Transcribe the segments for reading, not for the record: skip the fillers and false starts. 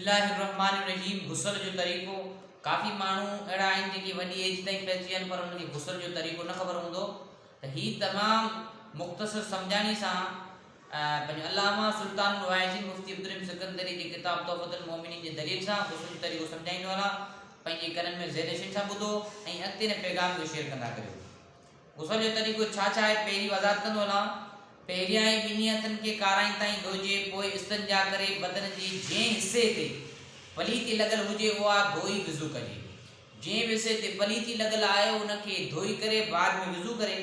الله الرحمٰن الرحيم غسل جو طريقو، ڪافي ماڻهو اهڙا آهن جيڪي وڏي ايج تائين پهچي ويا آهن پر انهن کي غسل جو طريقو نه خبر هوندو ته هي تمام مختصر سمجهاڻي سان پنهنجو علامه سلطان الواعظين مفتي عبدالرحيم سڪندري جي ڪتاب تحفة المومنين جي دليل سان غسل جو طريقو سمجهائيندو هلان پنهنجي ڪنن ۾ زيرنشين سان ٻڌو ۽ اڳتي هن پيغام کي شيئر ڪندا ڪريو. غسل جو طريقو ڇا ڇا آهي پهرين وضاحت ڪندو هلان. پهريائين ٻنهي هٿن کي ڪارائين تائين ڌوئجي پوء استنجا ڪري بدن جي جنهن حصي تي پليتي لڳل هجي اها ڌوئي وضو ڪجي. جنهن به حصي تي پليتي لڳل آهي ان کي ڌوئي ڪري بعد ۾ وضو ڪري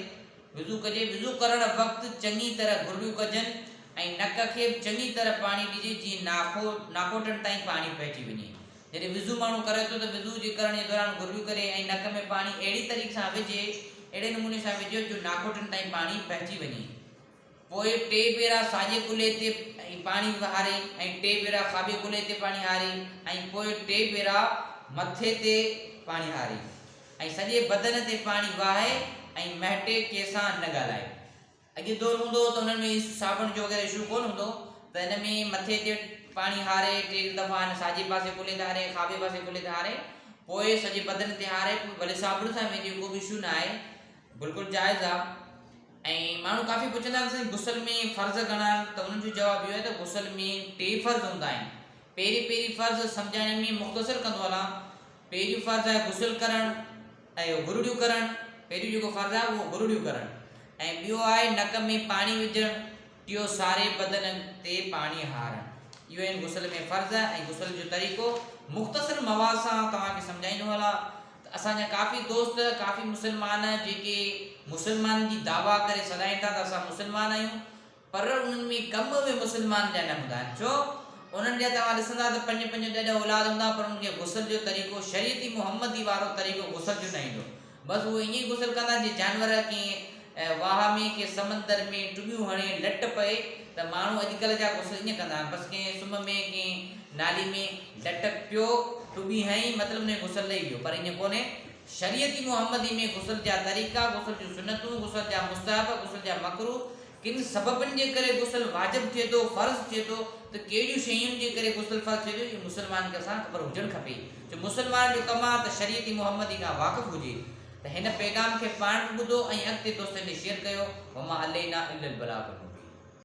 وضو ڪجي. وضو ڪرڻ وقت چڱي طرح گرڙيون ڪجن ۽ نڪ کي به چڱي طرح پاڻي ڏجي جيئن ناخو ناکوٽن تائين پاڻي پهچي وڃي. جڏهن وضو ماڻهو ڪري ٿو ته وضو جي ڪرڻ جي دوران گرڙيون ڪري ۽ نڪ ۾ پاڻي اهڙي طريقي سان وجهي، اهڙي نموني سان وجهي جو ناکوٽن تائين پاڻي پهچي وڃي. پوء ٽي ڀيرا ساڄي ڪلهي تي پاڻي هاري ۽ ٽي ڀيرا کاٻي ڪلهي تي پاڻي هاري ۽ پوء ٽي ڀيرا مٿي تي پاڻي هاري ۽ سڄي بدن تي پاڻي وهائي ۽ مهٽي ڪنهن سان نه ڳالهائي. اڳي دور هوندو هو ته انهن ۾ صابڻ جو وغيره اشو ڪونه هوندو ته ان ۾ مٿي تي پاڻي هاري ٽي دفعا هن ساڄي پاسي ڪلهي تي هاري کاٻي پاسي ڪلهي تي هاري پوء سڄي بدن تي هاري پوء ڀلي صابڻ سان ويندي ڪو به اشو نه آهي بلڪل جائز آ ۽ ماڻهو ڪافي پڇندا آهن سائين غسل ۾ فرض گهڻا آهن ته انهن جو جواب اهو آهي ته غسل ۾ ٽي فرض هوندا آهن پهرين پهرين فرض سمجهاڻي ۾ مختصر ڪندو هلان پهريون فرض آهي غسل ڪرڻ ۽ گرڙيون ڪرڻ، پهريون جيڪو فرض آهي اهو گرڙيون ڪرڻ ۽ ٻيو آهي نڪ ۾ پاڻي وجهڻ، ٽيو ساري بدن تي پاڻي هارڻ. اهو آهن غسل ۾ فرض ۽ غسل جو طريقو. مختصر مواد سان توهان کي سمجهائيندو هلان ته اسان جا ڪافي دوست، ڪافي مسلمان جيڪي مسلمانن جي دعويٰ ڪري سڏائين ٿا ته اسان مسلمان آهيون پر انهن ۾ ڪم به مسلمان جا نه هوندا آهن ڇو انهن جا توهان ڏسندا ته پنج پنج ڏهه ڏهه اولاد هوندا پر انهن کي غسل جو طريقو شريعتي محمدي وارو طريقو غسل جو نه ايندو بس اهي ائين ئي غسل ڪندا جيئن جانور ڪنهن واهه ۾ ڪنهن سمندر ۾ ٽٻيون هڻي لٽ پئي ته ماڻهو اڄڪلهه جا غسل ائين ڪندا آهن بس ڪنهن سم ۾ ڪنهن نالي ۾ لٽ پيو ٽٻي هنئي مطلب انهن جو غسل لهي ويو پر ائين ڪونهي شريعتي محمدي ۾ غسل جا طريقا غسل جون سنتون غسل جا مستحب غسل جا مڪروه ڪن سببن جي ڪري غسل واجب ٿئي ٿو، فرض ٿئي ٿو، ته ڪهڙيون شين جي ڪري غسل فرض ٿئي ٿو، اهو مسلمان کي اسان خبر هجڻ کپي، جو مسلمان جو ڪم آهي ته شريعت محمدي کان واقف هجي، ته هن پيغام کي پاڻ به ٻڌو ۽ اڳتي دوستن ڏي شيئر ڪيو، وما علينا الا البلاغ المبين.